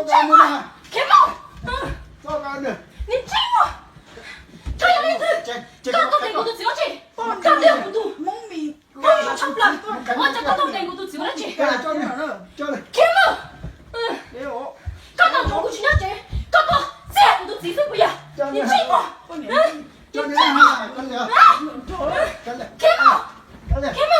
Tseem muaj, Khiav Moos, niag tseem muaj, koj yog leej twg? Koj tuaj ntes kuv tus txiv dab tsi? Koj twb yog kuv tus, koj zoo tshaj plaws, ua cas koj tuaj ntes kuv tus txiv ua dab tsi? Khiav Moos, koj tuaj ntsoov kuv tsis nyob tsev, koj tuaj txiav kuv tus txiv xwb puas yog? Niag tseem muaj, niag tseem muaj, Khiav Moos, Khiav Moos.